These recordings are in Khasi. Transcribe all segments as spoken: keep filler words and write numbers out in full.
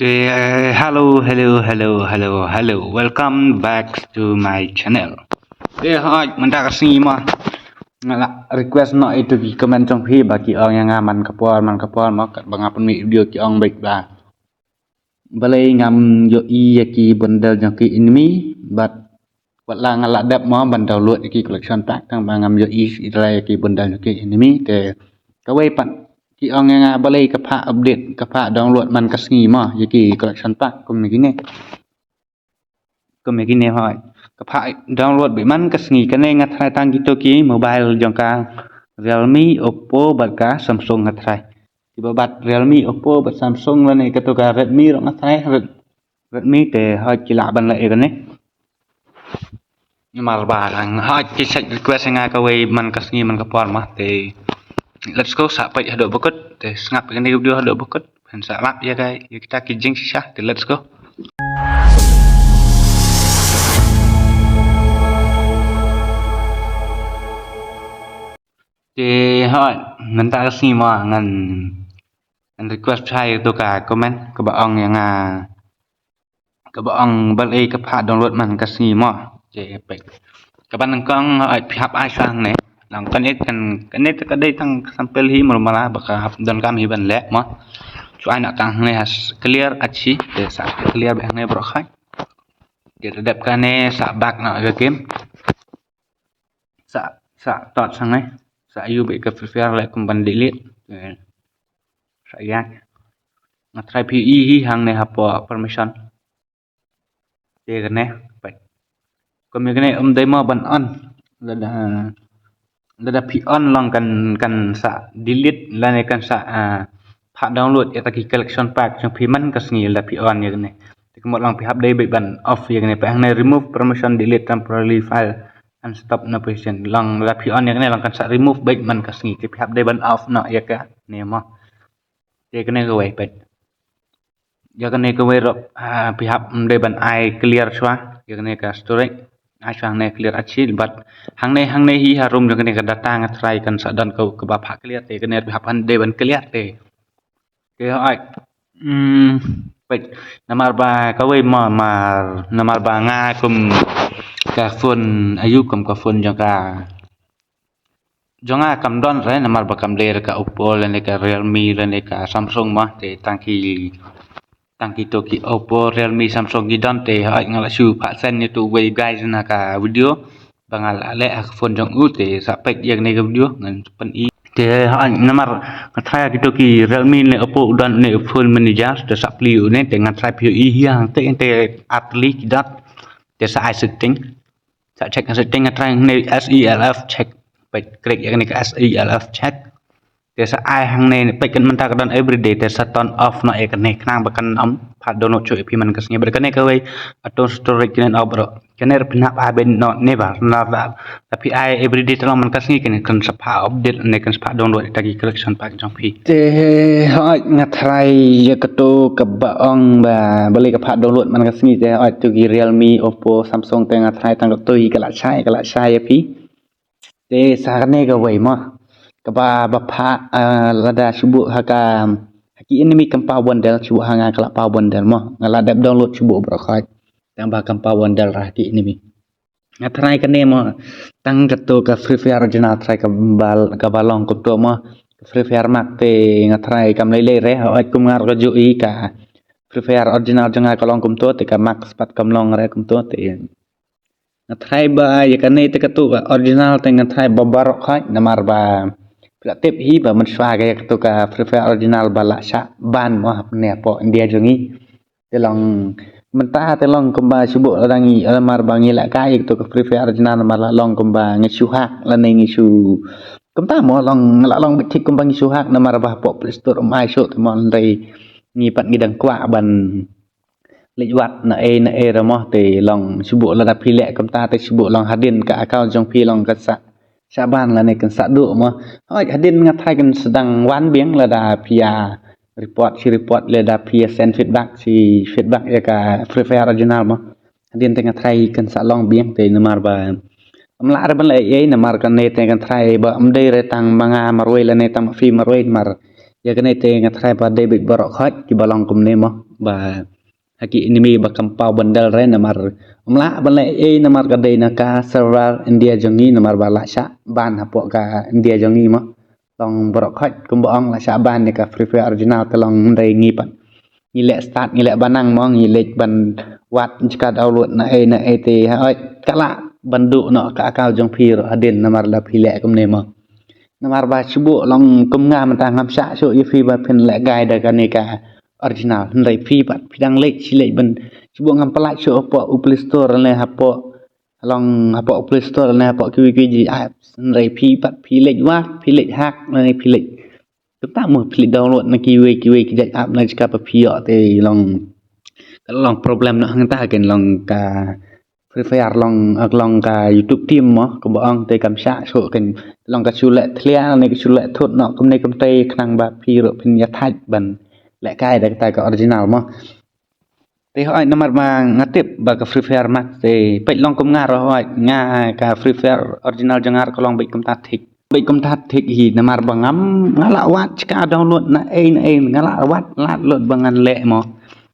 Eh, hello, hello, hello, hello, hello. Welcome back to my channel. Eh, hi, mynta ka sngi mo nga la request noh ïa ki comment jong phi ba ki ong ïa nga man ka por, man ka por mo katba nga pynmih video ki ong beit ba balei ngam ïohi ïa ki bundle jong ki enemy, bad wat la nga la dep mo ban download ïa ki collection pack tang ba ngam ïohi ïa ki bundle jong ki enemy. Te kawei pat ki ong ïa nga balei ka phah update, ka phah download man ka sngi mo ïa ki collection pack kum ïa kine. Kum ïa kine hoi. Ka phah download beit man ka sngi. Kane nga tharai tang kito ki mobile jong ka Realme, Oppo bad ka Samsung nga tharai. Kiba bat Realme, Oppo bad Samsung lane kato ka Redmi ruh nga tharai. Red-, Redmi te hoi ki lah ban leh ïa kane. Namar ba nga hoi ki sa request ïa nga kawei man ka sngi man ka por mo te. Let's go, sa peit haduh ba kut te sngap ïa kane ka video haduh ba kut. Phin sa lap ïa ka ïa kita ki jingshisha te let's go. Te hoi, mynta ka sngi mo ngan, ngan request share ïa kato ka comment kaba ong ïa nga, kaba ong balei ka phah download man ka sngi mo. Te peit. Kaba nyngkong hoi phi hap ai shuwa hangne. Long kane kan, kane te ka dei tang ka sample hi mula mula ba ka hap donkam hi ban leh mo. Shu ai noh tang hangne ha clear achi te sa clear beit hangne baroh khoit. Te da dep kane sa back noh ïa ka game. Sa, sa tot hangne. Sa ïoh beit ka Free Fire leh kum ban delete. Te sa ïa nga tharai phi ïohi hi hangne hapoh permission. Te kane peit. Kum ïa kane um dei mo ban on. Lada, lada phi on long kan, kan sa delete lane kan sa, ah, phah download ïa kita ki collection pack jong phi man ka sngi lada phi on ïa kane. Te ka mut long phi hap dei beit ban off ïa kane, peit hangne remove permission, delete temporarily file and stop notification. Long lada phi on ïa kane long kan sa remove beit man ka sngi. Te phi hap dei ban off noh ïa kane mo. Te kane kawei peit. Ïa kane kawei ruh, ah, phi hap, mm, dei ban ai clear shuwa ïa kane ka storage. Ai shuwa hangne clear achi bad hangne, hangne hi harum jong kane ka data nga tharai kan sa don ka, kaba phah clear te kane phi hap dei ban clear te. Te hoi. Hmm, peit. Namar ba kawei mo mar, namar ba nga kum ka phone aïu kum ka phone jong ka jong nga kam don re, namar ba kam dei re ka Oppo lane ka Realme lane ka Samsung mo, te tang ki, tang kito ki Oppo, Realme, Samsung ki don, te hoi nga la shu phah send ïa uto uwei u guys na ka video ba nga la leh ha ka phone jong u, te sa peit ïa kane ka video ngan pyni. Te hoi namar nga tharai kito ki Realme ne Oppo u don ne u phone manager, te sa plie une, te nga tharai phi ïohi hangtei te ar tylli ki dot, te sa ai setting. Sa check ka setting nga tharai hangne S E L F check. Peit, click ïa kane ka S E L F check. Te sa ai hangne, peit kan mynta ka don everyday, te sa turn off noh ïa kane khnang ba kan ym phah download shuh ïa phi man ka sngi. Bad kane kawei auto storage kane off ruh. Kane ruh phin hap ai beit noh never. Lada phi ai everyday te long man ka sngi kane kan sa phah update ne kan sa phah download ïa kita ki collection pack jong phi. Te hoi nga tharai ïa kato kaba ong ba balei ka phah download man ka sngi, te hoi to ki Realme, Oppo, Samsung te nga tharai tang kato hi ka la shai, ka la shai ïa phi. Te sa kane kawei mo. Kaba, ba phah, ah, lada shu buh ha ka, ha ki enemy kam paw bundle, shu buh ha nga ka la paw bundle mo. Nga la dep download shu buh baroh khoit. Tang ba kam paw bundle ha ki enemy. Nga tharai kane mo, tang kato ka Free Fire original tharai kaba, kaba long kumto mo. Ka Free Fire Max te nga tharai kam lei lei re, hoi kum nga ruh ka ju i ka Free Fire original jong nga ka long kumto, te ka Max pat kam long re kumto, te nga tharai ba ïa kane te kato ka original te nga tharai ba baroh khoit, namar ba phi la tip hi ba mynshuwa ka ïa kato ka Free Fire original ba la shah ban mo hapne hapoh India jong ngi. Te long mynta te long kumba shu buh lada ngi, namar ba ngi la kai ïa kato ka Free Fire original namar la long kumba ngi shu hack lane ngi shu, kumta mo long, la long beit thik kumba ngi shu hack namar ba hapoh Play Store um ai shuh te mo, hynrei ngi pat ngi dang kwah ban leit wad na ei na ei re mo, te long shu buh lada phi leh kumta te shu buh long hadien ka account jong phi long kan sa shah ban lane kan sa duh mo. Hoi hadien nga tharai kan sa dang wan biang lada phi ïa report, shi report, lada phi ïa send feedback, shi feedback ïa ka Free Fire original mo. Hadien te nga tharai kan sa long biang te namar ba ym lah re ban leh ei ei namar kane te nga tharai ba ym dei re tang ma nga marwei lane tang ma phi marwei, namar ïa kane te nga tharai ba dei beit baroh khoit kiba long kumne mo. ba ha ki enemy ba kam paw ban del re namar ym lah ban leh ei namar ka dei na ka server India jong ngi namar ba lah shah ban hapoh ka India jong ngi mo. Long baroh khoit kumba ong lah shah ban ïa ka Free Fire original te long hynrei ngi pat ngi leh start ngi leh banang mo ngi leh ban wad jaka download na ei na ei te ha oi ka lah ban duh noh ka account jong phi ruh hadien namar la phi leh kumne mo. Namar ba shu buh long kum nga mynta ngam shah shuh ïa phi ba phin leh guide da kane ka original hynrei phi pat phi dang leh shi leh ban shu buh ngam pynlait shuh hapoh u Play Store ne hapoh long hapoh u Play Store ne hapoh kiwi kiwi ji apps hynrei phi pat phi leh wad phi leh hack ne phi leh kumta mo phi leh download na kiwi kiwi ki jait app na jaka ba phi ïoh te long ka long problem noh hangta ken long ka Free Fire long ak long ka YouTube team mo kumba ong te kam shah shuh ken long ka shu leh thlia ne ka shu leh thut noh kumne kumte khnang ba phi ruh phin ïa thait ban leh kai da kata ka original mo. Te hoi namar ba nga tip ba ka Free Fire Max te peit long kum nga ruh hoi nga ka Free Fire original jong nga ruh ka long beit kumta thik beit kumta thik hi namar ba ngam nga lah wad shka download na ei na ei nga lah wad lad lut ba ngan leh mo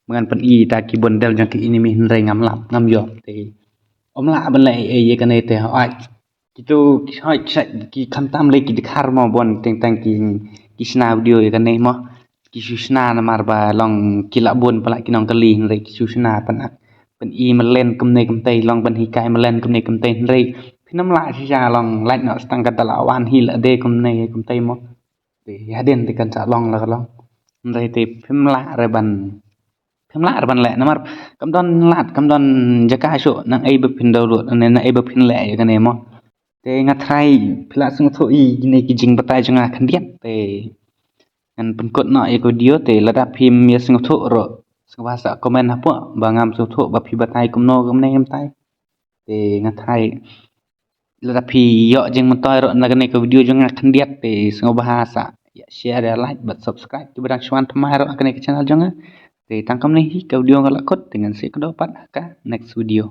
ba ngan pyn-i ta ki bundle jong ki enemy hynrei ngam lap ngam ïoh te ym lah ban leh ei ei ïa kane te hoi kitu ki hoi ki khamtam leh ki dkhar mo bon teng teng ki ki shna video ïa kane mo ki shu shna namar ba long ki lah bun pala ki nong kali hynrei ki shu shna pan ak pyn-i malen kumne kumte long ban hikai malen kumne kumte hynrei phin ym lah shisha long lait noh stang ka da lah wan hi la de kumne kumte mo. Te hadien te kan sa long la ka long hynrei te phim lah re ban phim lah re ban leh namar kam don lad kam don jaka shuh nang ei ba phin download ne nang ei ba phin leh ïa kane mo. Te nga tharai phi lah sngewthuh ïa kine ki jingbatai jong nga khyndiat te ngan pynkut noh ïa ka video te lada phim ïa sngewthuh ruh sngewbha sa comment hapoh ba ngam sngewthuh ba phi batai kumno kumne ngam tai. Te nga tharai lada phi ïoh jingmyntoi ruh na kane ka video jong nga khyndiat te sngewbha sa ïa share ïa like bad subscribe kiba dang shu wan thymmai ruh ha kane ka channel jong nga. Te tang kumne hi ka video nga la kut te ngan sa ïakynduh pat ha ka next video.